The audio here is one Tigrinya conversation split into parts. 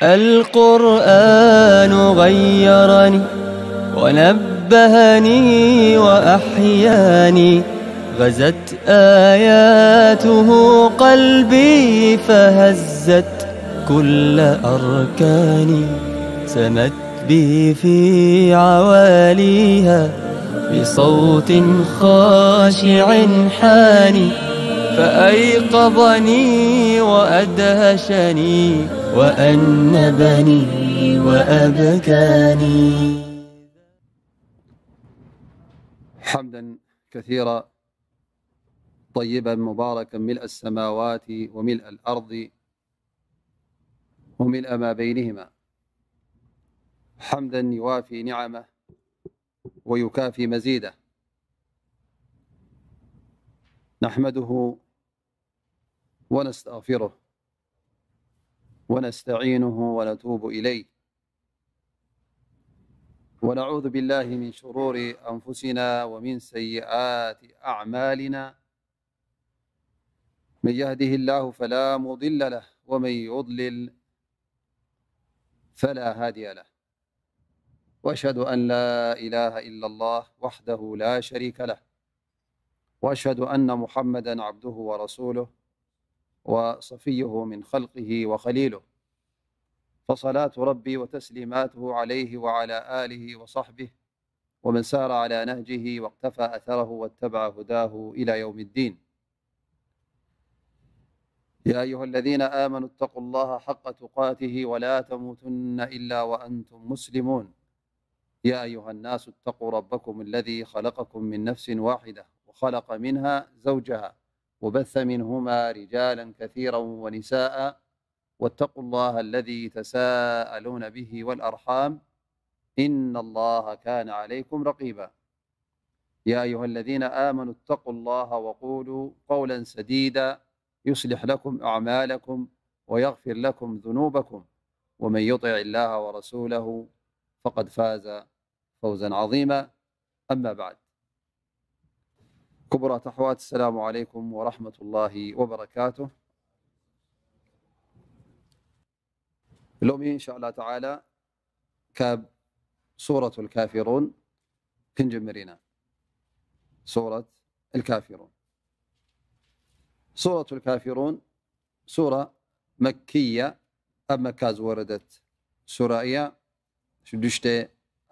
القرآن غيرني ونبهني وأحياني، غزت آياته قلبي فهزت كل أركاني، سمت بي في عواليها بصوت خاشع حاني، فأيقظني وأدهشني وأنبني وأبكاني. حمدا كثيرا طيبا مباركا ملء السماوات وملء الأرض وملء ما بينهما، حمدا يوافي نعمه ويكافي مزيده. نحمده ونستغفره ونستعينه ونتوب إليه، ونعوذ بالله من شرور أنفسنا ومن سيئات أعمالنا. من يهده الله فلا مضل له، ومن يضلل فلا هادي له. وأشهد أن لا إله إلا الله وحده لا شريك له، وأشهد أن محمدا عبده ورسوله وصفيه من خلقه وخليله، فصلاة ربي وتسليماته عليه وعلى آله وصحبه ومن سار على نهجه واقتفى أثره واتبع هداه إلى يوم الدين. يا أيها الذين آمنوا اتقوا الله حق تقاته ولا تموتن إلا وأنتم مسلمون. يا أيها الناس اتقوا ربكم الذي خلقكم من نفس واحدة وخلق منها زوجها وبث منهما رجالا كثيرا ونساء، واتقوا الله الذي تساءلون به والأرحام، إن الله كان عليكم رقيبا. يا أيها الذين آمنوا اتقوا الله وقولوا قولا سديدا يصلح لكم أعمالكم ويغفر لكم ذنوبكم، ومن يطع الله ورسوله فقد فاز فوزا عظيما. أما بعد، كبرات أحوات، السلام عليكم ورحمة الله وبركاته. ሎሚ إن شاء الله تعالى ካብ ሱረቱል ካፊሩን ክንጅምር ኢና። ሱረት ኣልካፊሩን። ሱረቱል ካፊሩን ሱራ መክያ፣ ኣብ መካ ዝወረደት ሱራ እያ። ሽዱሽተ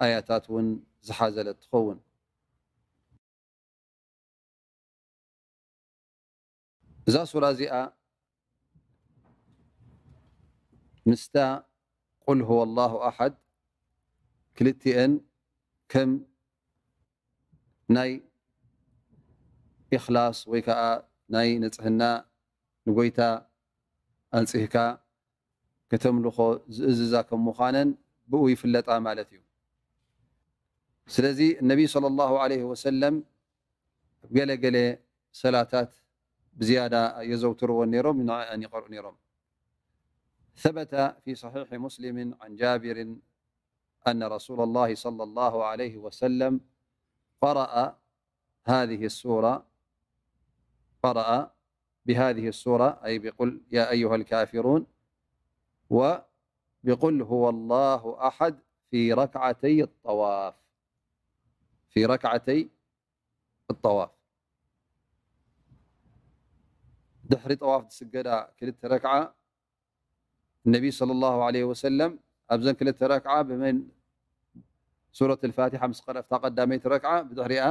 ኣያታት እውን ዝሓዘለት ትኸውን። እዛ ሱራ እዚኣ ምስታ ቁል ሁወ ኣላሁ ኣሓድ ክልቲኤን ከም ናይ ኢኽላስ ወይ ከዓ ናይ ንጽህና ንጎይታ ኣንጽህካ ከተምልኾ ዝእዝዛ ከም ምዃነን ብኡ ይፍለጣ ማለት እዩ። ስለዚ ነቢይ ሰለላሁ ዐለይሂ ወሰለም ኣብ ገለ ገለ ሰላታት ብዝያዳ የዘውትርወን ነይሮም፣ ንዕኣን ይቐርኡ ነይሮም። ثبت في صحيح مسلم عن جابر أن رسول الله صلى الله عليه وسلم قرأ هذه السورة، قرأ بهذه السورة، أي بقل يا أيها الكافرون، وبقل هو الله أحد في ركعتي الطواف، في ركعتي الطواف. ድሕሪ ጠዋፍ ዝስገዳ ክልተ ረክዓ ነቢ ሰለላሁ ዐለይሂ ወሰለም ኣብዘን ክልተ ረክዓ ብመን ሱረት ኣልፋቲሓ ምስ ቀረአ፣ ኣብታ ቀዳመይቲ ረክዓ፣ ብድሕሪኣ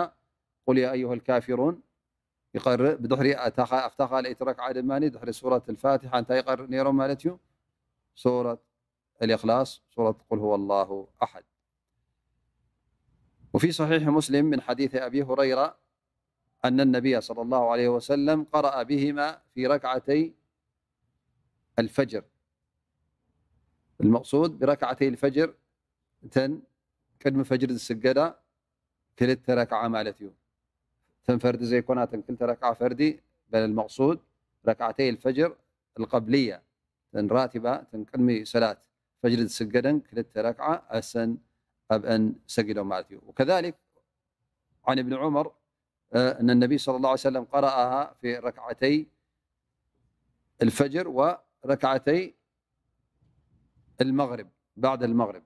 ቁል ያ ኣዩሃ ልካፊሩን ይቐርእ። ብድሕሪኣ እታ ኻ-፣ ኣብታ ካልኣይቲ ረክዓ ድማ ድሕሪ ሱረት ኣልፋቲሓ እንታይ ይቐርእ ነይሮም ማለት እዩ? ሱረት ኣልእኽላስ፣ ሱረት ቁል ሁወ ላሁ ኣሓድ። وفي صحيح مسلم من حديث أبي هريرة أن النبي صلى الله عليه وسلم قرأ بهما في ركعتي الفجر. المقصود بركعتي الفجر እተን ቅድሚ ፈጅሪ ዝስገዳ ክልተ ረክዓ ማለት እዩ። እተን ፈርዲ ዘይኮና፣ እተን ክልተ ረክዓ ፈርዲ፣ بل المقصود ركعتي الفجر القبلية، እተን ራቲባ፣ እተን ቅድሚ ሰላት ፈጅሪ ዝስገደን ክልተ ረክዓ፣ እሰን ኣብአን ሰጊዶም ማለት እዩ። وكذلك عن ابن عمر، آه، أن النبي صلى الله عليه وسلم قرأها في ركعتي الفجر وركعتي المغرب بعد المغرب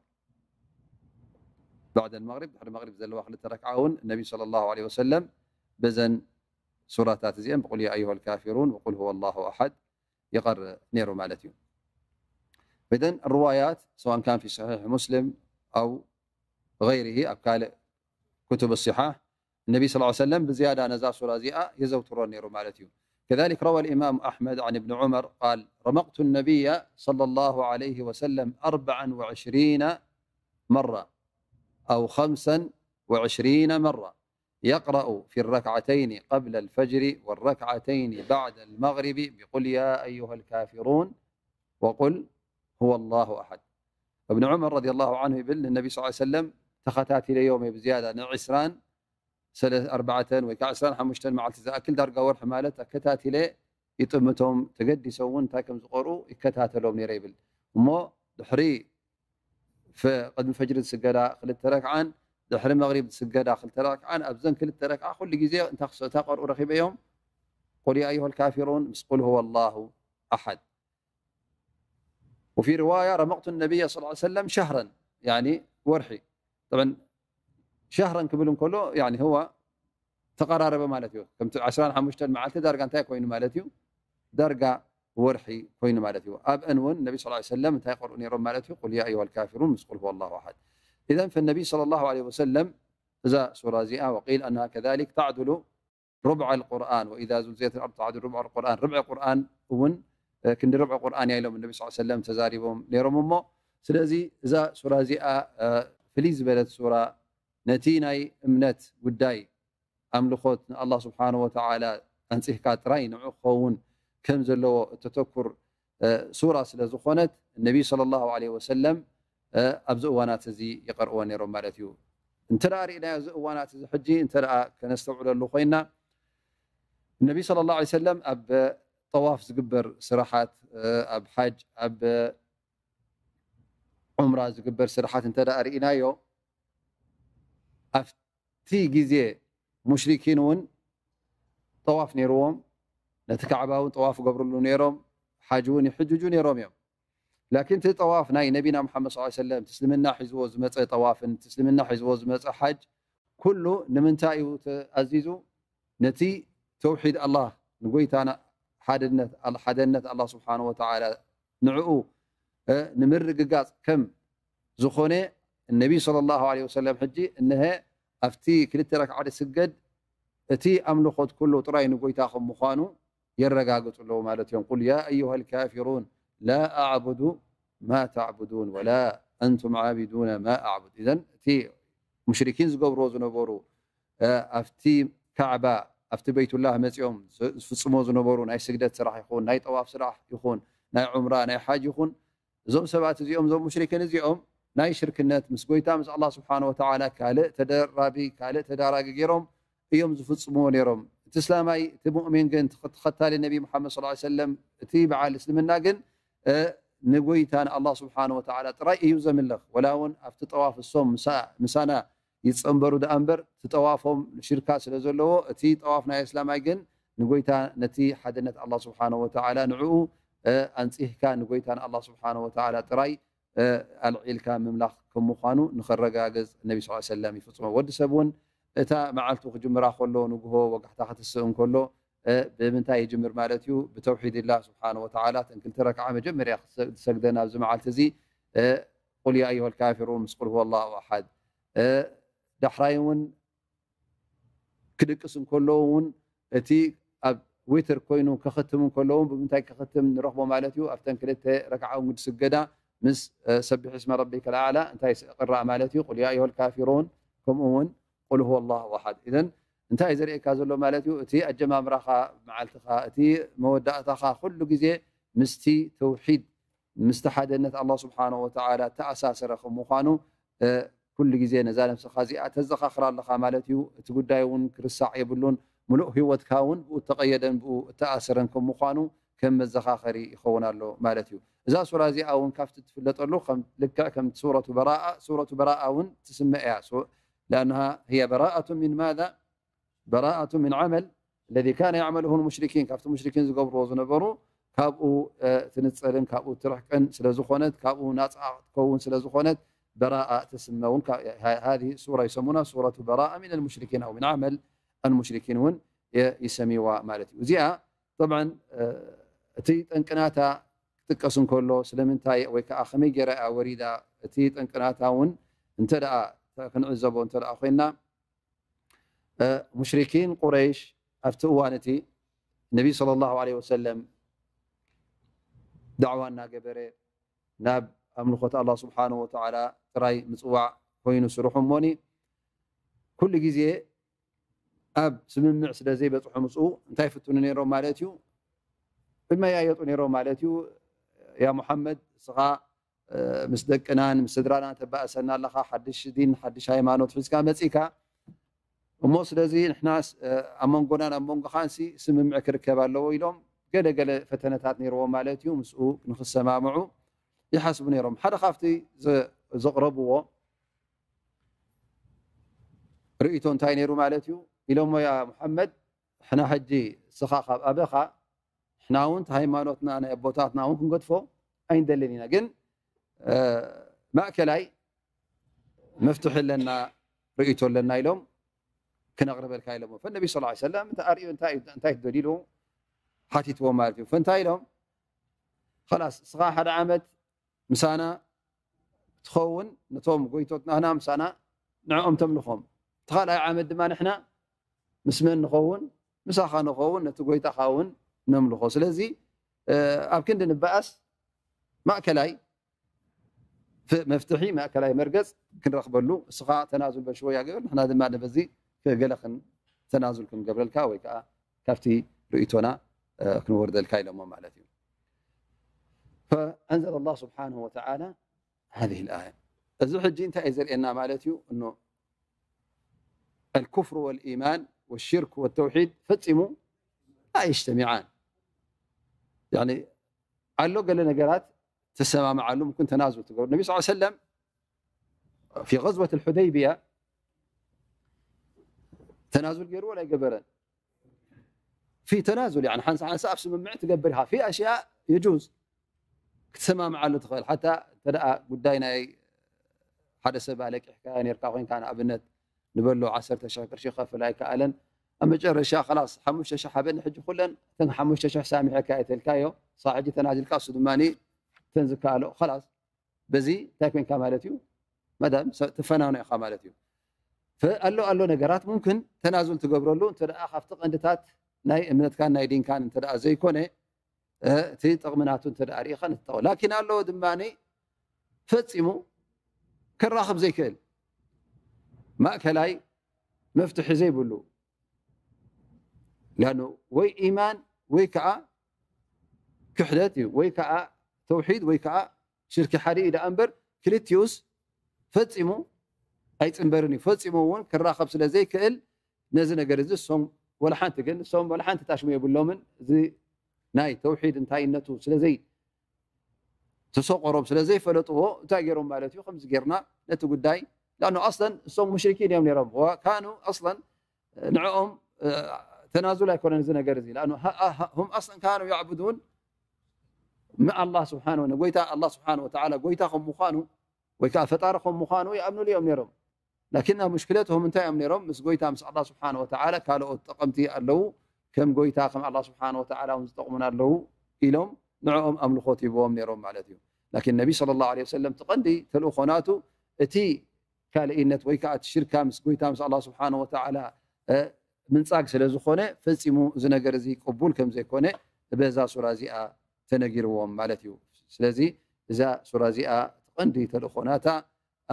بعد المغرب ድሕሪ መግሪብ ዘለዋ ክልተ ረክዓ እውን ነቢ صلى الله عليه وسلم በዘን ሱራታት እዚአን ብቁል ያ أيها الكافرون وقل هو الله أحد ይቐርእ ነይሩ ማለት እዩ። إذن الروايات سواء كان في صحيح مسلم أو غيره ኣብ ካልእ كتب الصحاح النبي صلى الله عليه وسلم ብዝያዳ ነዛ ሱራ እዚኣ የዘውትሮ ነይሩ ማለት እዩ። كذلك روى الإمام أحمد عن ابن عمر قال: رمقت النبي صلى الله عليه وسلم أربعا وعشرين مرة أو خمسا وعشرين مرة يقرأ في الركعتين قبل الفجر والركعتين بعد المغرب بقل يا أيها الكافرون وقل هو الله أحد. ابن عمر رضي الله عنه ይብል ንነቢ صلى الله عليه وسلم ተኸታቲለዮም እየ ብዝያዳ ንዕስራን ሰለ-፣ ኣርባዕተን ወይ ከዓ ዕስራን ሓሙሽተን መዓልቲ ዝኣክል ዳርጋ ወርሒ ማለት ኣከታቲለ ይጥምቶም ተገዲሶም እውን እንታይ ከም ዝቐርኡ ይከታተሎም ነይረ ይብል። እሞ ድሕሪ ፈ-፣ ቅድሚ ፈጅሪ ዝስገዳ ክልተ ረክዓን ድሕሪ መግሪብ ዝስገዳ ክልተ ረክዓን ኣብዘን ክልተ ረክዓ ኩሉ ግዜ እንታ ክሰ-፣ እታ ቀርኡ ረኺበ እዮም ቁል ያ أيها الكافرون ምስ ቁል هو الله أحد. وفي رواية رمقت النبي صلى الله عليه وسلم شهرا يعني ወርሒ طبعا شهرا ክብል እንከሎ يعني هو ተቐራረበ ማለት እዩ። ከምቲ ዕስራን ሓሙሽተን መዓልቲ ዳርጋ እንታይ ኮይኑ ማለት እዩ? ዳርጋ ወርሒ ኮይኑ ማለት እዩ። ኣብአን እውን ነቢ صلى الله عليه وسلم እንታይ ይቐርኡ ነይሮም ማለት እዩ? قل يا أيها الكافرون ምስ قل هو الله أحد. إذن فالنبي صلى الله عليه وسلم እዛ ሱራ እዚኣ وقيل أنها كذلك تعدل ربع القرآن وإذا زلزلت الأرض تعدل ربع القرآن ርብዒ ቁርኣን እውን እ፣ ክንዲ ርብዒ ቁርኣን እያ ኢሎም ነቢ صلى الله عليه وسلم ተዛሪቦም ነይሮም እሞ ስለዚ እዛ ሱራ እዚኣ እ፣ ፍልይ ዝበለት ሱራ ነቲ ናይ እምነት ጉዳይ ኣምልኾት ንኣላህ ስብሓን ወተዓላ ኣንጺህካ ጥራይ ንዑ ክኸውን ከም ዘለዎ እተተኩር ሱራ ስለ ዝኾነት ነቢይ صلى الله عليه وسلم ኣብዚ እዋናት እዚ ይቐርእዎ ነይሮም ማለት እዩ። እንተ ደኣ ርኢናዮ እዚ እዋናት እዚ ሕጂ እንተ ደኣ ከነስተውዕለሉ ኮይና ነቢይ صلى الله عليه وسلم ኣብ ጠዋፍ ዝግበር ስራሓት ኣብ ሓጅ ኣብ ዑምራ ዝግበር ስራሓት እንተ ደኣ ርኢናዮ ኣብቲ ግዜ ሙሽሪኪን እውን ጠዋፍ ነይርዎም፣ ነቲ ካዕባ እውን ጠዋፍ ይገብርሉ ነይሮም፣ ሓጅ እውን ይሕጅጁ ነይሮም እዮም። ላኪን እቲ ጠዋፍ ናይ ነቢና ሙሓመድ صلى الله عليه وسلم እቲ እስልምና ሒዝዎ ዝመፀ ጠዋፍን እቲ እስልምና ሒዝዎ ዝመፀ ሓጅ ኩሉ ንምንታይ እዩ ተኣዚዙ? ነቲ ተውሒድ ኣላህ ንጎይታና ሓድነት ሓደነት ኣላህ ስብሓን ወተዓላ ንዕኡ ንምርግጋፅ ከም ዝኾነ ነቢይ صلى الله عليه وسلم ሕጂ እነሀ ኣብቲ ክልተ ረክዓ ዝስገድ እቲ ኣምልኾት ኩሉ ጥራይ ንጎይታ ከም ምዃኑ የረጋግፁ ኣለዉ ማለት እዮም። قل يا أيها الكافرون لا أعبد ما تعبدون ولا أنتم عابدون ما أعبد. إذن እቲ ሙሽሪኪን ዝገብርዎ ዝነበሩ ኣብቲ ካዕባ ኣብቲ በይቱላህ መፂኦም ዝፍፅሞ ዝነበሩ ናይ ስግደት ስራሕ ይኹን ናይ ጠዋፍ ስራሕ ይኹን ናይ ዑምራ ናይ ሓጅ ይኹን እዞም ሰባት እዚኦም እዞም ሙሽሪክን እዚኦም ናይ ሽርክነት ምስ ጎይታ ምስ ኣላህ ስብሓን ወተዓላ ካልእ ተደራቢ ካልእ ተዳራጊ ገይሮም እዮም ዝፍፅምዎ ነይሮም። እቲ እስላማይ እቲ ሙእሚን ግን ተኸታሊ ነቢ ሙሓመድ صلى الله عليه وسلم እቲ በዓል እስልምና ግን ንጎይታ ንኣላህ ስብሓን ወተዓላ ጥራይ እዩ ዘምልኽ። ወላ እውን ኣብቲ ጠዋፍ እሶም ምሳና ይፀንበሩ ደኣ እምበር እቲ ጠዋፎም ሽርካ ስለ ዘለዎ እቲ ጠዋፍ ናይ እስላማይ ግን ንጎይታ ነቲ ሓድነት ኣላህ ስብሓን ወተዓላ ንዕኡ ኣንፂህካ ንጎይታ ንኣላህ ስብሓን ወተዓላ ጥራይ ኣልዒልካ ምምላኽ ከም ምዃኑ ንኸረጋግፅ ነቢ ስ ሰለም ይፍፅሞ። ወዲ ሰብ እውን እታ መዓልቱ ክጅምራ ከሎ ንግሆ ወጋሕታ ክትስእ እንከሎ ብምንታይ ይጅምር ማለት እዩ? ብተውሒድ ላህ ስብሓን ወተዓላ ተን ክልተ ረክዓ መጀመርያ ዝሰግደን ኣብዚ መዓልቲ እዚ ቁል ያ ኣዩሃ ልካፊሩን ምስ ቁል ሁወ ላሁ ኣሓድ። ዳሕራይ እውን ክድቅስ እንከሎ እውን እቲ ኣብ ዊትር ኮይኑ ከኸትም እንከሎ እውን ብምንታይ ከኸትም ንረኽቦ ማለት እዩ? ኣብተን ክልተ ረክዓ እውን ዝስገዳ ምስ ሰቢሕ እስመ ረቢከ ልኣዕላ እንታይ ቅራእ ማለት እዩ? ቁል ያ ኣዩሃ ልካፊሩን ከምኡ እውን ቁል ሁወ ላሁ ኣሓድ። ኢዘን እንታይ እዩ ዘርእየካ ዘሎ ማለት እዩ? እቲ ኣጀማምራኻ መዓልትኻ እቲ መወዳእታኻ ኩሉ ግዜ ምስቲ ተውሒድ ምስቲ ሓደነት ኣላህ ስብሓነ ወተዓላ እተኣሳሰረ ከም ምዃኑ ኩሉ ግዜ ነዛ ነብስኻ እዚኣ ተዘኻኽራ ኣለኻ ማለት እዩ። እቲ ጉዳይ እውን ክርሳዕ የብሉን። ምሉእ ህይወትካ እውን ብኡ እተቐየደን ብኡ እተኣሰረን ከም ምዃኑ ከም መዘኻኸሪ ይኸውን ኣሎ ማለት እዩ። እዛ ሱራ እዚኣ እውን ካብቲ ትፍለጠሉ ልክዕ ከምቲ ሱረቱ በራኣ ሱረቱ በራኣ እውን ትስመ እያ። لأنها هي براءة من ماذا؟ براءة من عمل الذي كان يعمله المشركين ካብቲ ሙሽሪኪን ዝገብርዎ ዝነበሩ ካብኡ ትንጸልን ካብኡ ትርሕቅን ስለ ዝኾነት፣ ካብኡ ናጻ ክትከውን ስለ ዝኾነት፣ በራኣ ተስመ እውን። ሃذه ሱራ ይሰሙና ሱረቱ በራኣ ሚነል ሙሽሪኪን ኣው ሚን ዓመል ኣልሙሽሪኪን እውን ይሰሚዋ ማለት እዩ። እዚኣ ጠብዓን እቲ ጠንቅናታ ክጥቀስ እንከሎ ስለምንታይ ወይ ከዓ ከመይ ገይራ እያ ወሪዳ፣ እቲ ጠንቅናታ እውን እንተ ደኣ ክንዕዘቦ እንተ ደኣ ኮይና፣ ሙሽሪኪን ቁረይሽ ኣብቲ እዋን እቲ ነቢ ሰለላሁ ዐለይሂ ወሰለም ዳዕዋ እናገበረ ናብ ኣምልኾት ኣላህ ስብሓንሁ ወተዓላ ጥራይ ምፅዋዕ ኮይኑ ስርሑ እሞኒ፣ ኩሉ ግዜ ኣብ ስምምዕ ስለ ዘይበፅሑ ምስኡ እንታይ ይፍትኑ ነይሮም ማለት እዩ? ይመያየጡ ነይሮም ማለት እዩ። ያ ሙሓመድ፣ እስኻ ምስ ደቅናን ምስ ስድራና ተባእሰና ኣለኻ፣ ሓድሽ ዲን ሓድሽ ሃይማኖት ሒዝካ መፂእካ እሞ ስለዚ ንሕና ኣብ መንጎናን ኣብ መንጎኻንሲ ስምምዕ ክርከብ ኣለዎ ኢሎም ገለ ገለ ፈተነታት ነይርዎም ማለት እዩ። ምስኡ ንክሰማምዑ ይሓስቡ ነይሮም። ሓደ ካብቲ ዘቕረብዎ ርእይቶ እንታይ ነይሩ ማለት እዩ ኢሎሞ፣ ያ ሙሓመድ፣ ሕና ሕጂ እስኻ ካብ ኣበኻ፣ ሕና እውን ሃይማኖትና ናይ ኣቦታትና እውን ክንገድፎ ኣይንደልን ኢና፣ ግን ማእከላይ መፍትሒ ኣለና፣ ርእይቶ ኣለና ኢሎም ክነቕርበልካ ኢሎሞ። ፈነቢ ስ ሰለም ተኣርዩ እንታይ ትደልዩ ኢሉ ሓቲትዎ ማለት እዩ። ፈንታይ ኢሎም፣ ላስ እስኻ ሓደ ዓመት ምሳና ትኸውን፣ ነቶም ጎይቶትናና ምሳና ንዕኦም ተምልኾም፣ እቲ ካልኣይ ዓመት ድማ ንሕና ምስ መን ንኸውን? ምሳኻ ንኸውን፣ ነቲ ጎይታኻ እውን ነምልኾ። ስለዚ ኣብ ክንዲ ንበኣስ ማእከላይ መፍትሒ፣ ማእከላይ መርገፅ ክንረኽበሉ፣ እስኻ ተናዙል በሽወያ ገበር፣ ንሕና ድማ ንበዚ ገለ ተናዙል ክንገብረልካ ወይ ከዓ ካብቲ ርእይቶና ክንወርደልካ ኢሎሞ ማለት እዩ። فأنزل الله سبحانه وتعالى هذه الآية. እዚ ሕጂ እንታይ እዩ ዘርእየና ማለት እዩ? እኖ الكفر والإيمان والشرك والتوحيد ፈጺሙ لا يجتمعان። يعني ኣሎ ገለ ነገራት ተሰማምዓሉ፣ ምኩን ተናዙል ትገብሩ። ነቢ ስ ሰለም في غزوة الحديبية ተናዙል ገይሩ ወላ ኣይገበረን። في تنازل، يعني ሓንሳ ሓንሳ ኣብ ስምምዕ ትገብር ኢኻ። في أشياء يجوز ክትሰማምዓሉ ትኽእል። ሓታ እንተ ደኣ ጉዳይ ናይ ሓደ ሰብ ኣለቂሕካ ነርካ ኮይንካ፣ ንኣብነት ንበሎ ዓሰርተ ሽሕ ቅርሺ ክኸፍል ኣይከኣለን። ኣብ መጨረሻ ኸላስ ሓሙሽተ ሽሕ ሃበኒ ሕጂ ኩለን እተን ሓሙሽተ ሽሕ ሳሚሐካ እየ ተልካዮ። ሳ ሕጂ ተናዚልካ እሱ ድማ እተን ዝከኣሎ ኸላስ በዚ እንታይ ኮይንካ ማለት እዩ? መዳም ትፈናኖ ኢኻ ማለት እዩ። ኣሎ ኣሎ ነገራት ሙምክን ተናዙል ትገብረሉ እንተ ደኣ ካብቲ ቀንድታት ናይ እምነትካን ናይ ዲንካን እንተ ደኣ ዘይኮነ እቲ ጥቕሚ ናቱ እንተ ደኣ ርኢኻ ንትጠቐ ላኪን ኣለዎ ድማ ፈጺሙ ክራኽብ ዘይክእል ማእከላይ መፍትሒ ዘይብሉ ሊኣኑ ወይ ኢማን ወይ ከዓ ክሕደት እዩ ወይ ከዓ ተውሒድ ወይ ከዓ ሽርኪ ሓደ እዩ ደኣ እምበር ክልቲኡስ ፈጺሙ ኣይፅንበርን እዩ። ፈጺሙ እውን ክራኸብ ስለ ዘይክእል ነዚ ነገር እዚ እሶም ወላ ሓንቲ ግን እሶም ወላ ሓንቲ ታሽሙ የብሎምን። እዚ ናይ ተውሒድ እንታይነቱ ስለ ዘይተሰቆሮም ስለ ዘይፈለጥዎ እንታይ ገይሮም ማለት እዩ ከምዚ ጌርና ነቲ ጉዳይ ላኑ ኣስለን እሶም ሙሽሪኪን እዮም ነይሮም ወካኑ ኣስለን ንዕኦም ተናዙል ኣይኮነን እዚ ነገር እዚ ላኑ هم أصلا كانوا يعبدون مع الله سبحانه ንጎይታ ኣላ ስብሓን ወተዓላ ጎይታ ከም ምዃኑ ወይ ከዓ ፈጣሪ ከም ምዃኑ ይኣምኑሉ እዮም ነይሮም። ላኪን ኣብ ሙሽክለትም እንታይ እዮም ነይሮም? ምስ ጎይታ ምስ ኣላ ስብሓን ወተዓላ ካልኦት ጠቐምቲ ኣለዉ ከም ጎይታ ከም ኣላ ስብሓን ወተዓላ እውን ዝጠቕሙና ኣለዉ ኢሎም ንዕኦም ኣምልኾት ሂብዎም ነይሮም ማለት እዩ። ላኪን ነቢ ስለ ላሁ ለ ወሰለም እቲ ቀንዲ ተልእኾ ናቱ እቲ ካልእነት ወይ ከዓ እቲ ሽርካ ምስ ጎይታ ምስ ኣላ ስብሓን ወተዓላ ምንጻግ ስለ ዝኾነ ፈጺሙ እዚ ነገር እዚ ቅቡል ከም ዘይኮነ በዛ ሱራ እዚኣ ተነጊርዎም ማለት እዩ። ስለዚ እዛ ሱራ እዚኣ እቲ ቀንዲ ተልእኾ ናታ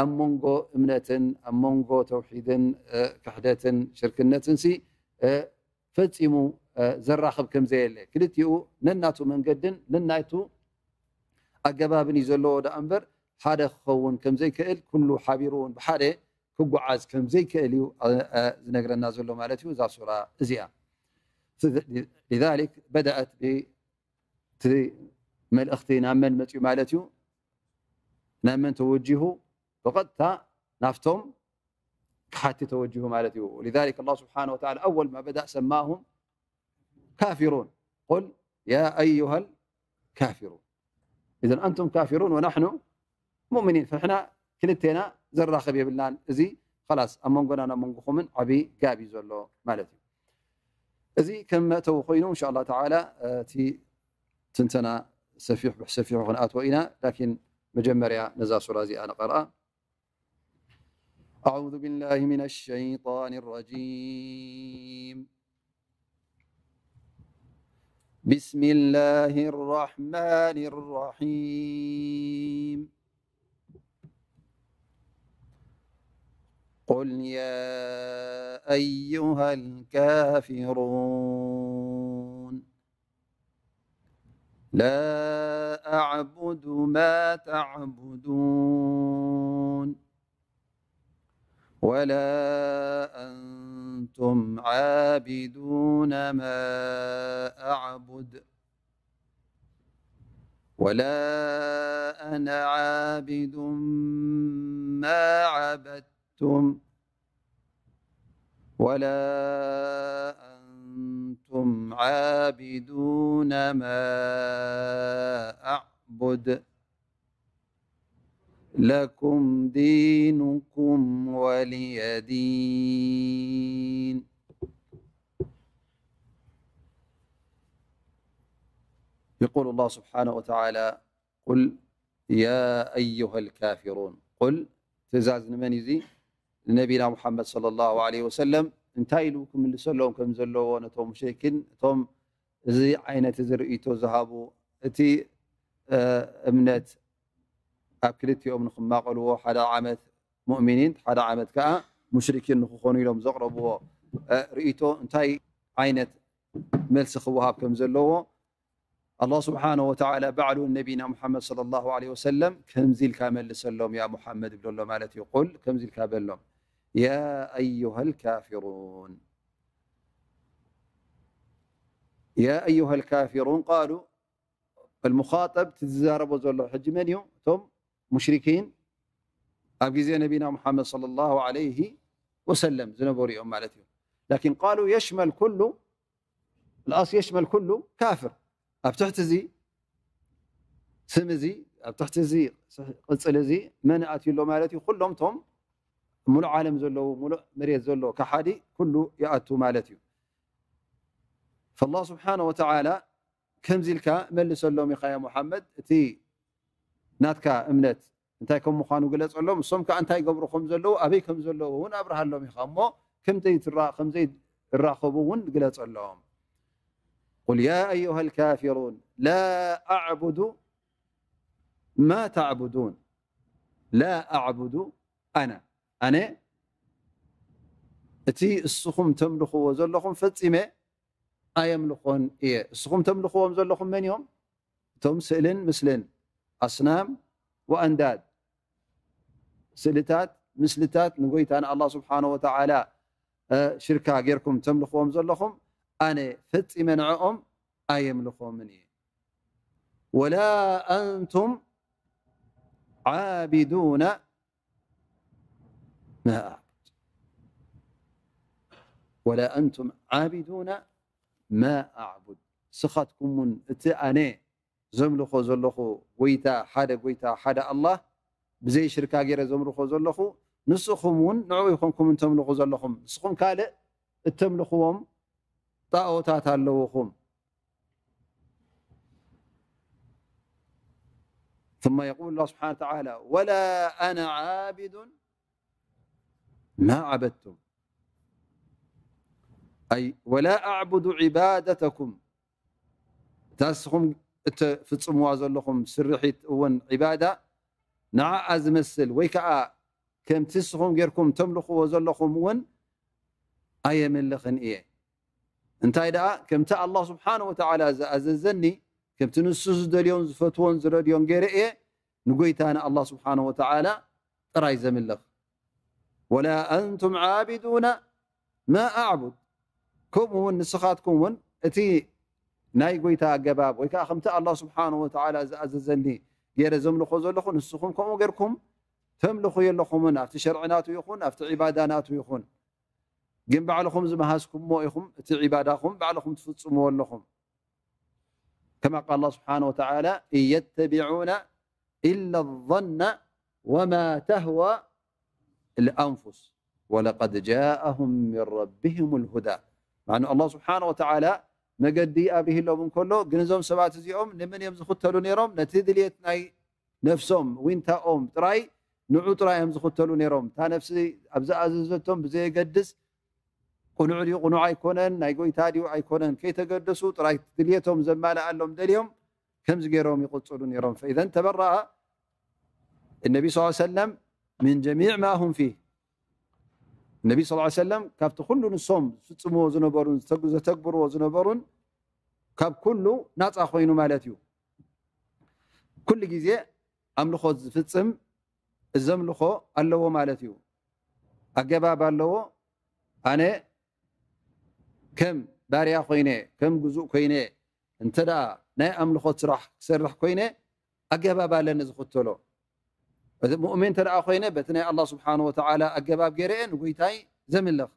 ኣብ መንጎ እምነትን ኣብ መንጎ ተውሒድን ክሕደትን ሽርክነትን ሲ ፈጺሙ ዘራኽብ ከም ዘየለ ክልቲኡ ነናቱ መንገድን ነናቱ ኣገባብን እዩ ዘለዎ ደኣ እምበር ሓደ ክኸውን ከም ዘይክእል ኩሉ ሓቢሩ እውን ብሓደ ክጓዓዝ ከም ዘይክእል እዩ ዝነግረና ዘሎ ማለት እዩ እዛ ሱራ እዚኣ። لذلك بدأت እቲ መልእኽቲ ናብ መን መፅኡ ማለት እዩ ናብ መን ተወጂሁ ብቐጥታ ናፍቶም ክሓቲ ተወጂሁ ማለት እዩ። لذلك الله سبحانه وتعالى أول ما بدأ سماهم كافرون قل يا أيها ካፊሩን። إذن أنتم كافرون ونحن مؤمنين። فنحن ክልቴና ዘራኽብ የብልናን። እዚ خلاص ኣብ መንጎናን ኣብ መንጎኹምን ዓቢ ጋብ እዩ ዘሎ ማለት እዩ። እዚ ከም መእተዊ ኮይኑ إن شاء الله تعالى እቲ ትንተና ሰፊሕ ብሰፊሑ ክንኣትዎ ኢና። ላኪን መጀመርያ ነዛ ሱራ እዚኣ ንቐርኣ። أعوذ بالله من الشيطان الرجيم. بسم الله الرحمن الرحيم. قل يا أيها الكافرون. لا أعبد ما تعبدون ولا أنتم عابدون ما أعبد ولا أنا عابد ما عبدتم ولا أنتم عابدون ما أعبد لكم دينكم ولي دين. يقول الله سبحانه وتعالى: قل يا أيها الكافرون. قل ትእዛዝ ንመን እዩ እዚ? ንነቢና ሙሓመድ صلى الله عليه وسلم እንታይ ኢሉ ክምልሰሎም ከም ዘለዎ ነቶም ሙሽሪኪን፣ እቶም እዚ ዓይነት እዚ ርእይቶ ዝሃቡ፣ እቲ እምነት ኣብ ክልቲኦም ንክማቐልዎ፣ ሓደ ዓመት ሙእሚኒን ሓደ ዓመት ከዓ ሙሽሪኪን ንክኾኑ ኢሎም ዘቕረብዎ ርእይቶ እንታይ ዓይነት መልሲ ክወሃብ ከም ዘለዎ ኣላህ ስብሓነሁ ወተዓላ ባዕሉ ነቢና ሙሓመድ ሰለላሁ ዐለይሂ ወሰለም ከምዚ ኢልካ መልሰሎም ያ ሙሓመድ ይብሎ ኣሎ ማለት እዩ። ቁል ከምዚ ኢልካ በሎም ያ ኣዩሃ ልካፊሩን ያ ኣዩሃ ልካፊሩን ቃሉ ልሙኻጠብ እቲ ዝዛረቦ ዘሎ ሕጂ መን እዩ? እቶም ሙሽሪኪን ኣብ ግዜ ነቢና ሙሓመድ ሰለላሁ ዐለይሂ ወሰለም ዝነበሩ እዮም ማለት እዩ። ላኪን ቃሉ የሽመል ኩሉ ልኣስ የሽመል ኩሉ ካፍር ኣብ ትሕቲ እዚ ስም እዚ ኣብ ትሕቲ እዚ ቅፅል እዚ መን ኣትዩ ኣሎ ማለት እዩ? ኩሎም ቶም ሙሉእ ዓለም ዘለዉ ሙሉእ መሬት ዘሎ ከሓዲ ኩሉ ይኣቱ ማለት እዩ። ፈላህ ስብሓነ ወተዓላ ከምዚ ኢልካ መልሰሎም ኢኻ ያ ሙሓመድ፣ እቲ ናትካ እምነት እንታይ ከም ምዃኑ ግለጸሎም፣ እሶም ከኣ እንታይ ይገብሩ ከም ዘለዉ ኣበይ ከም ዘለዉ እውን ኣብርሃሎም ኢኻ እሞ ከምዘይ ትራ- ከምዘይ እራኸቡ እውን ግለጸሎም። ቁል ያ ኣዩሃ ልካፊሩን ላ ኣዕቡዱ ማ ተዕቡዱን ላ ኣዕቡዱ ኣና ኣነ እቲ እስኹም ተምልኽዎ ዘለኹም ፈጺመ ኣየምልኾን እየ። እስኹም ተምልኽዎም ዘለኹም መን እዮም? እቶም ስእልን ምስልን ኣስናም ወኣንዳድ ስእልታት ምስልታት ንጎይታ ንኣላህ ስብሓነ ወተዓላ ሽርካ ጌርኩም ተምልኽዎም ዘለኹም ኣነ ፈጺመ ንዕኦም ኣየምልኾምን እየ። ወላ ኣንቱም ዓቢዱና ማ ኣዕቡድ ወላ ኣንቱም ዓቢዱና ማ ኣዕቡድ። ንስኻትኩም እውን እቲ ኣነ ዘምልኾ ዘለኹ ጎይታ ሓደ ጎይታ ሓደ ኣላህ ብዘይ ሽርካ ገይረ ዘምልኾ ዘለኹ ንስኹም እውን ንዕኡ ይኾንኩም እንተምልኹ ዘለኹም። ንስኹም ካልእ እተምልኽዎም ጣኦታት ኣለውኹም። ثم يقول الله سبحانه وتعالى ولا أنا عابد ما عبدتم أي ولا أعبد عبادتكم እታ ንስኹም እትፍጽምዋ ዘለኹም ስርሒት እውን ዒባዳ ንዓኣ ዝመስል ወይ ከዓ ከምቲ ንስኹም ጌርኩም ተምልኽዎ ዘለኹም እውን ኣየምልኽን እየ። እንታይ ደኣ ከምቲ ኣላህ ስብሓነ ወተዓላ ዝኣዘዘኒ ከምቲ ንሱ ዝደልዮን ዝፈትዎን ዝረድዮን ገይረ እየ ንጎይታ ንኣላህ ስብሓነ ወተዓላ ጥራይ ዘምልኽ። ወላ ኣንቱም ዓቢዱና ማ ኣዕቡድ ከምኡ እውን ንስኻትኩም እውን እቲ ናይ ጎይታ ኣገባብ ወይ ከዓ ከምቲ ኣላህ ስብሓነ ወተዓላ ዝኣዘዘኒ ገይረ ዘምልኾ ዘለኹ ንስኹም ከምኡ ጌርኩም ተምልኹ የለኹምን ኣብቲ ሸርዒ ናቱ ይኹን ኣብቲ ዒባዳ ናቱ ይኹን ግን ባዕልኹም ዝመሃዝኩሞ ኢኹም እቲ ዒባዳኹም ባዕልኹም ትፍጽምዎ ኣለኹም። كما قال الله سبحانه وتعالى: إن يتبعون إلا الظن وما تهوى الأنفس ولقد جاءهم من ربهم الهدى. مع أن الله سبحانه وتعالى መገዲ ኣብርሂሎም እንከሎ፣ ግን እዞም ሰባት እዚኦም ንመን እዮም ዝኽተሉ ነይሮም? ነቲ ድልየት ናይ ነፍሶም፣ ዊንታኦም ጥራይ፣ ንዑ ጥራይ እዮም ዝኽተሉ ነይሮም። እታ ነፍሲ ኣብ ዝኣዘዘቶም ብዘየገድስ፣ ቅኑዕ ድዩ ቅኑዕ ኣይኮነን፣ ናይ ጎይታ ድዩ ኣይኮነን ከይተገደሱ፣ ጥራይ ድልየቶም ዘማልኣሎም ደልዮም ከምዚ ገይሮም ይቕጽሉ ነይሮም። فإذا تبرأ النبي صلى الله عليه وسلم من جميع ما هم فيه. ነቢ صلى الله عليه وسلم ካብቲ ኩሉ ንሶም ዝፍጽምዎ ዝነበሩን ዝተግ-፣ ዘተግብርዎ ዝነበሩን ካብ ኩሉ ናጻ ኮይኑ ማለት እዩ። ኩሉ ግዜ ኣምልኾት ዝፍጽም ዘምልኾ ኣለዎ ማለት እዩ። ኣገባብ ኣለዎ። ኣነ ከም ባርያ ኮይነ፣ ከም ግዙእ ኮይነ፣ እንተ ደኣ ናይ ኣምልኾት ስራሕ ክሰርሕ ኮይነ፣ ኣገባብ ኣለኒ ዝኽተሎ። እቲ ሙእሚን እንተ ደኣ ኮይነ፣ በቲ ናይ ኣላህ ስብሓነ ወተዓላ ኣገባብ ገይረ እየ ንጎይታይ ዘምልኽ።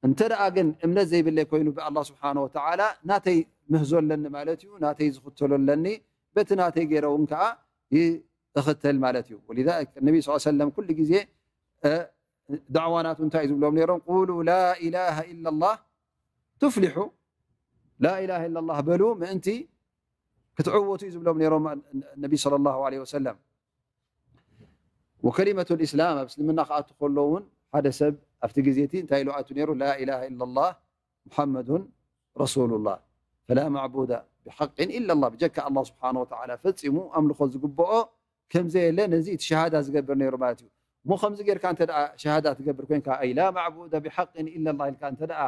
እንተ ደኣ ግን እምነት ዘይብለይ ኮይኑ ብኣላህ ስብሓነ ወተዓላ፣ ናተይ ምህዞ ኣለኒ ማለት እዩ፣ ናተይ ዝኽተሎ ኣለኒ፣ በቲ ናተይ ገይረ እውን ከኣ ይእኽተል ማለት እዩ። ወሊዛሊክ ነቢ ስ ሰለም ኩሉ ግዜ፣ እ፣ ዳዕዋ ናቱ እንታይ እዩ ዝብሎም ነይሮም? ቁሉ ላ ኢላሃ ኢላላህ ቱፍሊሑ። ላ ኢላሃ ኢላላህ በሉ ምእንቲ ክትዕወቱ እዩ ዝብሎም ነይሮም ነቢ ሰለላሁ ዐለይሂ ወሰለም። ወከሊመቱ ልእስላም፣ ኣብ እስልምና ክኣቱ ከሎ እውን ሓደ ሰብ ኣብቲ ግዜ እቲ እንታይ ኢሉ ኣቱ ነይሩ? ላ ኢላሃ ኢላላህ ሙሓመዱን ረሱሉላህ፣ ፈላ ማዕቡዳ ብሓቅን ኢላላህ፣ ብጀካ ኣላህ ስብሓነ ወተዓላ ፈጺሙ ኣምልኾ ዝግብኦ ከም ዘየለ ነዚ እቲ ሸሃዳ ዝገብር ነይሩ ማለት እዩ። እሞ ከምዚ ጌርካ እንተ ደኣ ሸሃዳ ትገብር ኮንካ፣ ኣይ ላ ማዕቡደ ብሓቅን ኢላላህ ኢልካ እንተ ደኣ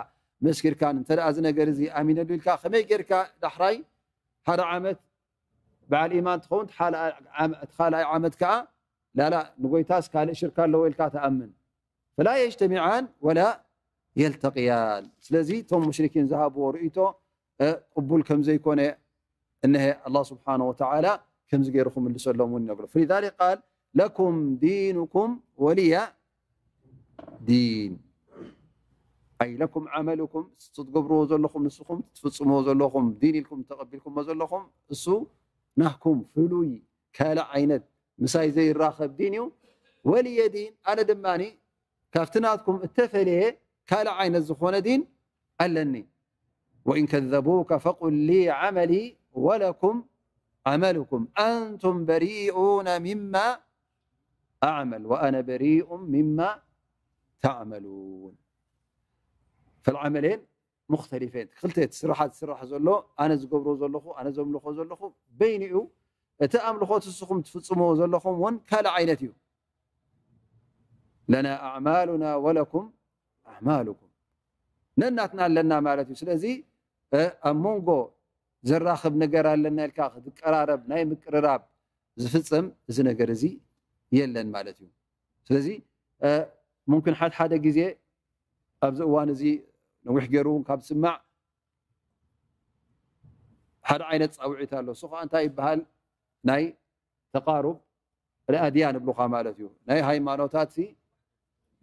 መስኪርካን እንተ ደኣ እዚ ነገር እዚ ኣሚነሉ ኢልካ፣ ከመይ ጌርካ ዳሕራይ ሓደ ዓመት በዓል ኢማን ትኸውን፣ እቲ ካልኣይ ዓመ-፣ እቲ ካልኣይ ዓመት ከኣ ላላ ንጎይታስ ካልእ ሽርካ ኣለዎ ኢልካ ትኣምን? ፈላ የጅተሚዓን ወላ የልተቅያን። ስለዚ እቶም ሙሽሪኪን ዝሃብዎ ርእይቶ፣ እ፣ ቅቡል ከም ዘይኮነ እነሀ ኣላህ ስብሓነ ወተዓላ ከምዚ ገይሩ ክምልሰሎም እውን ይነግሮ። فلذلك قال لكم دينكم ولي دين. أي لكم عملكم، ትገብርዎ ዘለኹም፣ ንስኹም ትፍጽምዎ ዘለኹም፣ ዲን ኢልኩም ተቐቢልኩሞ ዘለኹም፣ እሱ ናህኩም ፍሉይ ካልእ ዓይነት ምሳይ ዘይራኸብ ዲን እዩ። ولي دين، ኣነ ድማ ካብቲ ናትኩም እተፈለየ ካልእ ዓይነት ዝኾነ ዲን ኣለኒ። وإن كذبوك فقل لي عملي ولكم عملكم أنتم بريئون مما أعمل وأنا بريء مما تعملون. فالعملين مختلفين. ክልተ ስራሓት ዝስራሕ ዘሎ፣ ኣነ ዝገብሮ ዘለኹ፣ ኣነ ዘምልኾ ዘለኹ በይኑ እዩ። እቲ ኣምልኾት ንስኹም ትፍጽምዎ ዘለኹም እውን ካልእ ዓይነት እዩ። ለና ኣዕማሉና ወለኩም ኣዕማሉኩም። ነናትና ኣለና ማለት እዩ። ስለዚ፣ እ፣ ኣብ መንጎ ዘራኽብ ነገር ኣለና ኢልካ ክትቀራረብ፣ ናይ ምቅርራብ ዝፍጸም እዚ ነገር እዚ የለን ማለት እዩ። ስለዚ፣ እ፣ ሙምኪን ሓደ ሓደ ግዜ ኣብዚ እዋን እዚ ነዊሕ ገይሩ እውን ካብ ዝስማዕ ሓደ ዓይነት ጻውዒት ኣሎ። እሱ ኸኣ እንታይ ይበሃል? ናይ ተቃሩብ ኣልኣድያን እብሉኻ ማለት እዩ። ናይ ሃይማኖታት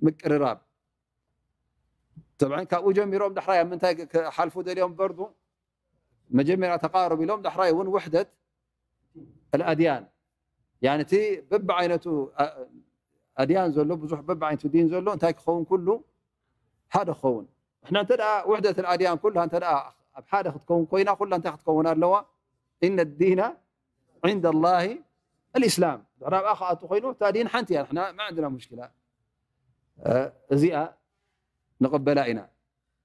ምቅርራብ። ጠብዓን ካብኡ ጀሚሮም ዳሕራይ ኣብ ምንታይ ክሓልፉ ደልዮም በርዱ? መጀመርያ ተቃሩብ ኢሎም ዳሕራይ እውን ውሕደት ኣልኣድያን። ያኒ እቲ በብዓይነቱ ኣ-፣ ኣድያን ዘሎ፣ ብዙሕ በብዓይነቱ ዲን ዘሎ እንታይ ክኸውን? ኩሉ ሓደ ክኸውን። ንሕና እንተ ደኣ ውሕደት ኣልኣድያን ኩላ እንተ ደኣ ኣብ ሓደ ክትከውን ኮይና፣ ኩላ እንታይ ክትከውን ኣለዋ? ኢነ ዲነ ዒንደ ላሂ ኣልእስላም። ድሕሪ ኣብኣ ክኣቱ ኮይኑ፣ እታ ዲን ሓንቲ እያ፣ ንሕና ማ ዕንድና ሙሽኪላ። እ፣ እዚኣ ንቕበላ ኢና።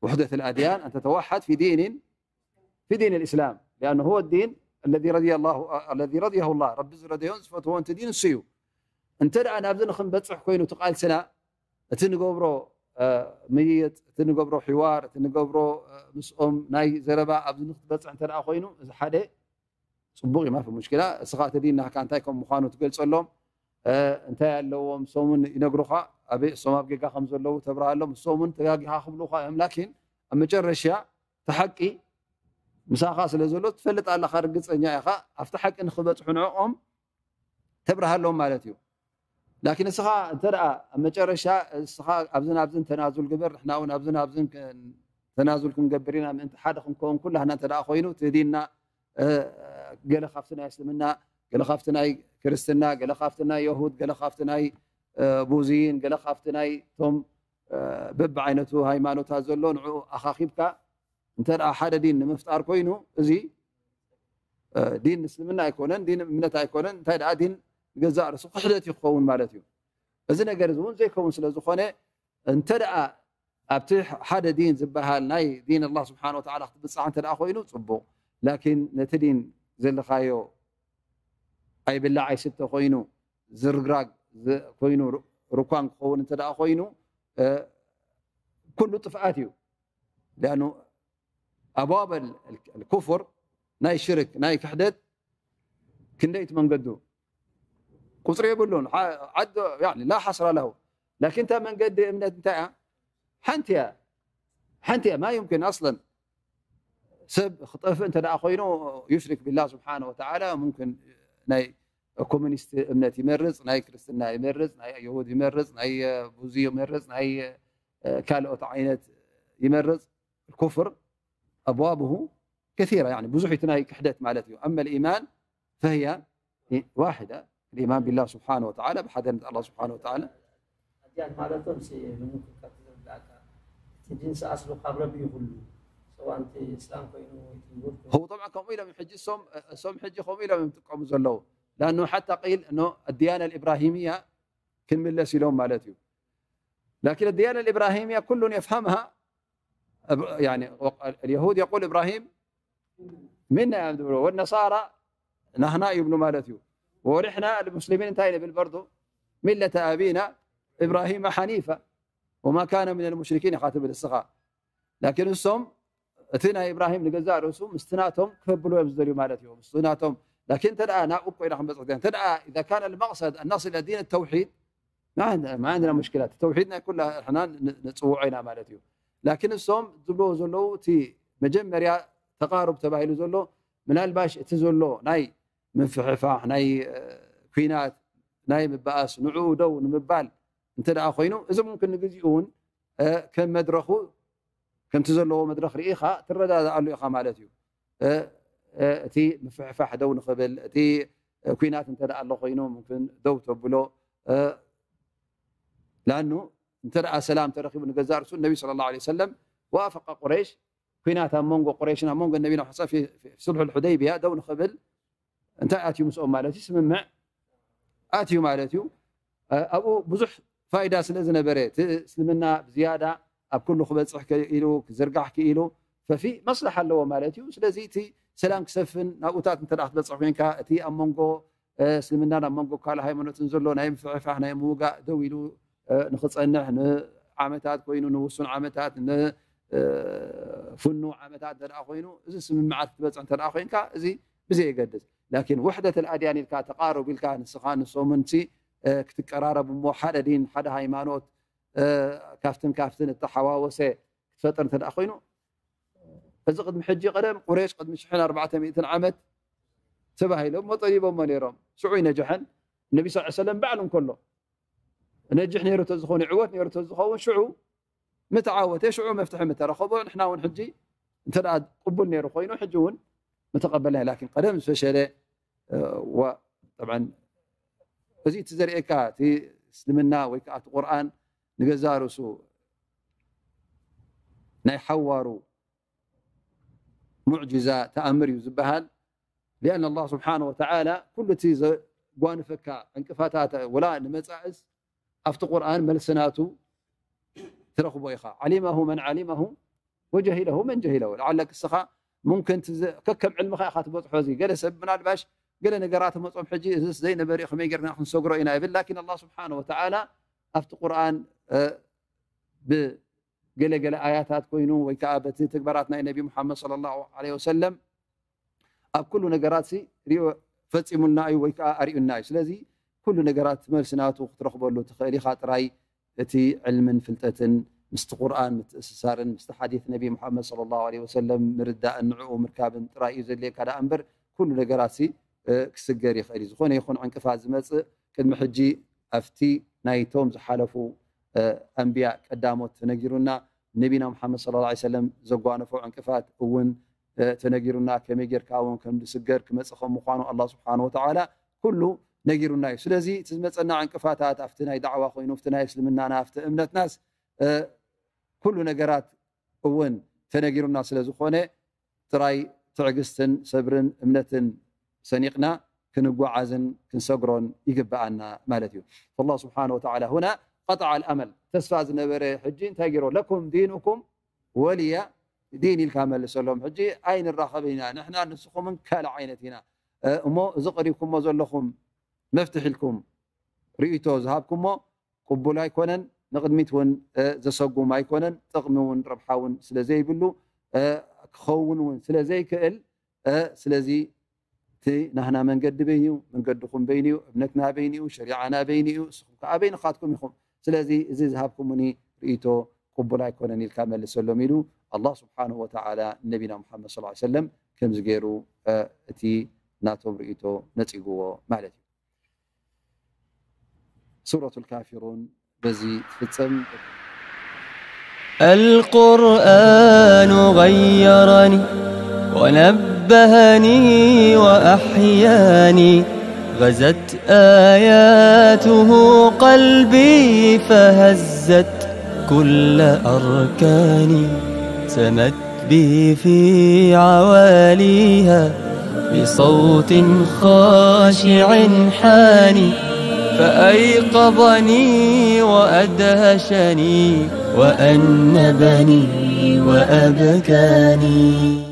ውሕደት ኣልኣድያን ኣን ተተዋሓድ ፊ ዲንን ፊ ዲን ኣልእስላም፣ ሊኣነ ሁወ ዲን ኣለዚ ረዲየ ላሁ፣ ኣለዚ ረዲየሁ ላህ፣ ረቢ ዝረደዮን ዝፈትዎን እቲ ዲን እሱ እዩ። እንተ ደኣ ናብዚ ንኽንበጽሕ ኮይኑ እቲ ቃልስና፣ እቲ ንገብሮ፣ እ፣ ምይይጥ፣ እቲ ንገብሮ ሒዋር፣ እቲ ንገብሮ፣ እ፣ ምስኦም ናይ ዘረባ ኣብዚ ንክትበጽሕ እንተ ደኣ ኮይኑ፣ እዚ ሓደ ጽቡቕ እዩ፣ ማፊ ሙሽኪላ። እስኻ እቲ ዲን ናህካ እንታይ ከም ምዃኑ ትገልጸሎም፣ እ፣ እንታይ ኣለዎም፣ እሶም እውን ይነግሩኻ፣ ኣበይ እሶም ኣብ ጌጋ ከም ዘለዉ ተብርሃሎም፣ እሶም እውን ተጋጊኻ ክብሉኻ እዮም። ላኪን ኣብ መጨረሻ እቲ ሓቂ ምሳኻ ስለ ዘሎ ትፈልጥ ኣለኻ፣ ርግጸኛ ኢኻ። ኣብቲ ሓቂ ንኽበጽሑ ንዕኦም ተብርሃሎም ማለት እዩ። ላኪን እስኻ እንተ ደኣ ኣብ መጨረሻ እስኻ ኣብዝን ኣብዝን ተናዙል ግበር፣ ንሕና እውን ኣብዝን ኣብዝን ክ-፣ ተናዙል ክንገብር ኢና ምእንቲ ሓደ ክንከውን ኩላህና እንተ ደኣ ኮይኑ፣ እቲ ዲንና እ፣ ገለ ካብቲ ናይ እስልምና፣ ገለ ካብቲ ናይ ክርስትና፣ ገለ ካብቲ ናይ የሁድ፣ ገለ ካብቲ ናይ፣ እ፣ ቡዝይን፣ ገለ ካብቲ ናይ ቶም፣ እ፣ በብዓይነቱ ሃይማኖታት ዘሎ ንዕኡ ኣኻኺብካ እንተ ደኣ ሓደ ዲን ንምፍጣር ኮይኑ፣ እዚ፣ እ፣ ዲን እስልምና ኣይኮነን፣ ዲን እምነት ኣይኮነን፣ እንታይ ደኣ ዲን ንገዛእ ርእሱ ክሕደት እዩ ክኸውን ማለት እዩ። እዚ ነገር እዚ እውን ዘይከውን ስለ ዝኾነ፣ እንተ ደኣ ኣብቲ ሓደ ዲን ዝበሃል ናይ ዲን ኣላህ ስብሓን ወተዓላ ክትብጻሕ እንተ ደኣ ኮይኑ ጽቡቕ፣ ላኪን ነቲ ዲን ዘለኻዮ ኣይብላዕ ኣይስተ ኮይኑ፣ ዝርግራግ ዝ-፣ ኮይኑ፣ ሩ-፣ ሩኳን ክኸውን እንተ ደኣ ኮይኑ፣ እ፣ ኩሉ ጥፍኣት እዩ። ሊኣኑ ኣብዋብ ኣል-፣ ኣል-፣ ኣልኩፍር፣ ናይ ሽርክ፣ ናይ ክሕደት ክንደይ እቲ መንገዱ? ቁጽሪ የብሉን። ሓ-፣ ዓዶ፣ ያኒ፣ ላ ሓስራ ለሁ። ላኪን እታ መንገዲ እምነት እንታይ እያ? ሓንቲ እያ። ሓንቲ እያ። ማ ዩምኪን ኣስለን ሰብ ክጠፍእ እንተ ደኣ ኮይኑ፣ ዩሽሪክ ቢላህ ስብሓነ ወተዓላ፣ ሙምኪን ናይ ኮሙኒስት እምነት ይመርጽ፣ ናይ ክርስትና ይመርጽ፣ ናይ የሁድ ይመርጽ፣ ናይ ቡዚ ይመርጽ፣ ናይ ካልኦት ዓይነት ይመርጽ። ኩፍር ኣብዋብሁ ከሲራ፣ ያኒ ብዙሕ እቲ ናይ ክሕደት ማለት እዩ። ኣመ ልኢማን ፈህያ ዋሒዳ፣ ልኢማን ቢላህ ስብሓነ ወተዓላ፣ ብሓደነት ኣላህ ስብሓነ ወተዓላ። ኣድያን ማለቶም ሲ፣ ንምክር ካብ ትዝርግኣካ፣ እቲ ዲን ሲ ኣስሉ ካብ ረቢ እዩ ኩሉ። ሰዋእ እቲ እስላም ኮይኑ ወይ እቲ ይሁድ ኮይኑ። هو طبعًا ከምኡ ኢሎም ሕጂ እሶም፣ እሶም ሕጂ ከምኡ ኢሎም እዮም ዝጥቀሙ ዘለዉ። لأنه حتى قيل إنه الديانة الإبراهيمية ክንምለስ ኢሎም ማለት እዩ። لكن الديانة الإبراهيمية كل يفهمها، يعني اليهود يقول إبراهيم منا እዮም ዝብሉ፣ والنصارى نحن ይብሉ ማለት እዩ። ونحن المسلمين እንታይ ንብል برضو؟ ملة أبينا إبراهيم حنيفا وما كان من المشركين ኢኻ ትብል እስኻ። ላኪን እሶም እቲ ናይ ኢብራሂም ንገዛእ ርእሱ ምስቲ ናቶም ክህብሉ እዮም ዝደልዩ ማለት እዩ። ምስቲ ናቶም፣ ላኪን እንተ ደኣ ናብኡ እኮ ኢና ክንበጽሕ ዘለና። እንተ ደኣ إذا كان المقصد أن نصل إلى دين التوحيد، ما عند-، ما عندنا مشكلة። ተውሒድ ናይ ኩላህና ን-፣ ንጽውዖ ኢና ማለት እዩ። ላኪን እሶም ዝብልዎ ዘለዉ እቲ መጀመርያ ተቃሩብ ተባሂሉ ዘሎ ምናልባሽ እቲ ዘሎ ናይ ምፍሕፋሕ፣ ናይ፣ እ፣ ኲናት፣ ናይ ምባኣስ፣ ንዕኡ ደው ንምባል እንተ ደኣ ኮይኑ፣ እዚ ሙምክን ንግዚኡ እውን፣ እ፣ ከም መድረኹ፣ ከምቲ ዘለዎ መድረኽ ርኢኻ ትረዳዳኣሉ ኢኻ ማለት እዩ። እ፣ እ፣ እቲ ምፍሕፋሕ ደው ንኽብል፣ እቲ፣ እ፣ ኲናት እንተ ደኣ ኣሎ ኮይኑ፣ ሙምክን ደው ተብሎ፣ እ፣ ላኑ እንተ ደኣ ሰላም ተረኺቡ ንገዛእ ርእሱ፣ ነቢ ሰለላሁ ዐለይሂ ወሰለም፣ ወኣፈቀ ቁረይሽ፣ ኲናት ኣብ መንጎ ቁረይሽን ኣብ መንጎ ነቢና ሑሰ ፊ፣ ፊ ሱልሑል ሑደይብያ ደው ንኽብል እንታይ ኣትዩ ምስኦም ማለት እዩ? ስምምዕ ኣትዩ ማለት እዩ። እ፣ ኣብኡ ብዙሕ ፋይዳ ስለ ዝነበረ፣ እቲ እስልምና ብዝያዳ ኣብ ኩሉ ክበጽሕ ክኢሉ፣ ክዝርጋሕ ክኢሉ፣ ፈፊ መስላሕ ኣለዎ ማለት እዩ። ስለዚ እቲ ሰላም ክሰፍን ናብኡታት እንተ ደኣ ክትበጽሕ ኮንካ፣ እቲ ኣብ መንጎ፣ እ፣ እስልምናን ኣብ መንጎ ካልእ ሃይማኖትን ዘሎ ናይ ምፍሕፋሕ፣ ናይ ምውጋእ ደው ኢሉ፣ እ፣ ንኽጸንሕ ንዓመታት ኮይኑ፣ ንውሱን ዓመታት፣ ን፣ እ፣ ፍኑው ዓመታት እንተ ደኣ ኮይኑ፣ እዚ ስምምዓት ክትበጽሕ እንተ ደኣ ኮይንካ፣ እዚ ብዘየገድስ። ላኪን ውሕደት ኣልኣድያን ኢልካ፣ ተቃሩብ ኢልካ፣ ንስኻ ንሶምን ሲ፣ እ፣ ክትቀራረብ እሞ ሓደ ዲን፣ ሓደ ሃይማኖት፣ እ፣ ካብትን ካብትን እተሓዋወሰ ክትፈጥር እንተ ደኣ ኮይኑ፣ እዚ ቅድሚ ሕጂ ቀደም ቁረይሽ ቅድሚ ሽሕን ኣርባዕተ ሚእትን ዓመት ተባሂሎም እሞ ጠሊቦሞ ነይሮም። ሽዑ ይነጀሐን። ነቢ ስ ሰለም ባዕሉ እንከሎ ነጅሕ ነይሩ ተዝኸውን፣ ይዕወት ነይሩ ተዝኸውን፣ ሽዑ ምተዓወተ፣ ሽዑ መፍትሒ ምተረኸቦ፣ ንሕና እውን ሕጂ እንተ ደኣ ቅቡል ነይሩ ኮይኑ፣ ሕጂ እውን ምተቐበልና። ላኪን ቀደም ዝፈሸለ፣ እ፣ ወ-፣ ጠብዓን፣ እዚ እቲ ዘርእየካ፣ እቲ እስልምና ወይ ከዓ እቲ ቁርኣን ንገዛእ ርእሱ ናይ ሓዋሩ ሙዕጅዛ፣ ተኣምር እዩ ዝበሃል። ሊኣን ኣላህ ስብሓነ ወተዓላ ኩሉ እቲ ዘጓንፈካ ዕንቅፋታት፣ ወላ ንመጻእስ ኣብቲ ቁርኣን መልሲ ናቱ ትረኽቦ ኢኻ። ዓሊመሁ መን ዓሊመሁ ወጀሂለሁ መን ጀሂለሁ። ለዓለክ እስኻ ሙምክን ትዝ-፣ ከከም ዕልምኻ ኢኻ ትበጽሖ። እዚ ገለ ሰብ ምናልባሽ ገለ ነገራት መጾም ሕጂ እዚስ ዘይነበረ እዩ፣ ከመይ ጌርና ክንሰግሮ ኢና ይብል። ላኪን ኣላህ ስብሓነ ወተዓላ ኣብቲ ቁርኣን፣ እ፣ ብገለ ገለ ኣያታት ኮይኑ ወይ ከዓ በቲ ተግባራት ናይ ነቢ ሙሓመድ ሰለላሁ ዐለይሂ ወሰለም ኣብ ኩሉ ነገራት ሲ ሪኦ ፈጺሙልና እዩ ወይ ከዓ ኣሪኡና እዩ። ስለዚ ኩሉ ነገራት መልሲ ናቱ ክትረኽበሉ ትኽእል ኢኻ ጥራይ እቲ ዕልምን ፍልጠትን ምስቲ ቁርኣን ምትእስሳርን ምስቲ ሓዲት ነቢ ሙሓመድ ሰለላሁ ዐለይሂ ወሰለም ምርዳእን ንዕኡ ምርካብን ጥራይ እዩ ዘድልየካ ደኣ እምበር ኩሉ ነገራት ሲ፣ እ፣ ክስገር ይኽእል እዩ። ዝኾነ ይኹን ዕንቅፋት ዝመጽእ ቅድሚ ሕጂ ኣብቲ ናይቶም ዝሓለፉ፣ እ፣ ኣንብያ ቀዳሞት ተነጊሩና፣ ነቢና ሙሓመድ ሰለላሁ ዐለይሂ ወሰለም ዘጓነፎ ዕንቅፋት እውን፣ ተነጊሩና፣ ከመይ ጌርካ እውን ከም ዝስገር ክመጽእ ከም ምዃኑ ኣላህ ስብሓን ወተዓላ ኩሉ ነጊሩና እዩ። ስለዚ እቲ ዝመጸና ዕንቅፋታት ኣብቲ ናይ ዳዕዋ ኮይኑ፣ ኣብቲ ናይ እስልምናና፣ ኣብቲ እምነትናስ ኩሉ ነገራት እውን ተነጊሩና ስለ ዝኾነ፣ ጥራይ ትዕግስትን ሰብርን እምነትን ሰኒቕና ክንጓዓዝን ክንሰግሮን ይግብኣና ማለት እዩ። ኣላህ ስብሓን ወተዓላ ሁና ቀጥዓ ኣልኣመል፣ ተስፋ ዝነበረ ሕጂ እንታይ ገይሮ? ለኩም ዲኑኩም ወልያ ዲን ኢልካ መልሰሎም። ሕጂ ኣይንራኸብን ኢና ንሕና ንስኹምን ካልእ ዓይነት ኢና። እሞ እዚ ቀሪብኩሞ ዘለኹም መፍትሒ ኢልኩም ርእይቶ ዝሃብኩሞ ቅቡል ኣይኮነን፣ ንቕድሚት እውን ዘሰጉም ኣይኮነን፣ ጥቕሚ እውን ረብሓ እውን ስለ ዘይብሉ፣ ክኸውን እውን ስለ ዘይክእል፣ ስለዚ እቲ ናህና መንገዲ በይኑ እዩ፣ መንገድኹም በይኑ እዩ፣ እምነትና በይኑ እዩ፣ ሸሪዓና በይኑ እዩ፣ እስኹም ከኣ በይንኻትኩም ኢኹም። ስለዚ እዚ ዝሃብኩምኒ ርእይቶ ቅቡል ኣይኮነን ኢልካ መልሰሎም ኢሉ ኣላህ ስብሓንሁ ወተዓላ ንነቢና ሙሓመድ ሰለላሁ ዐለይሂ ወሰለም ከምዚ ገይሩ እቲ ናቶም ርእይቶ ነጺግዎ ማለት እዩ። ሱረቱል ካፊሩን በዚ ትፍጸም። القرآن غيرني ونبهني وأحياني، غزت آياته قلبي فهزت كل أركاني، سمت به في عواليها بصوت خاشع حاني، فأيقظني وأدهشني وأنبني وأبكاني.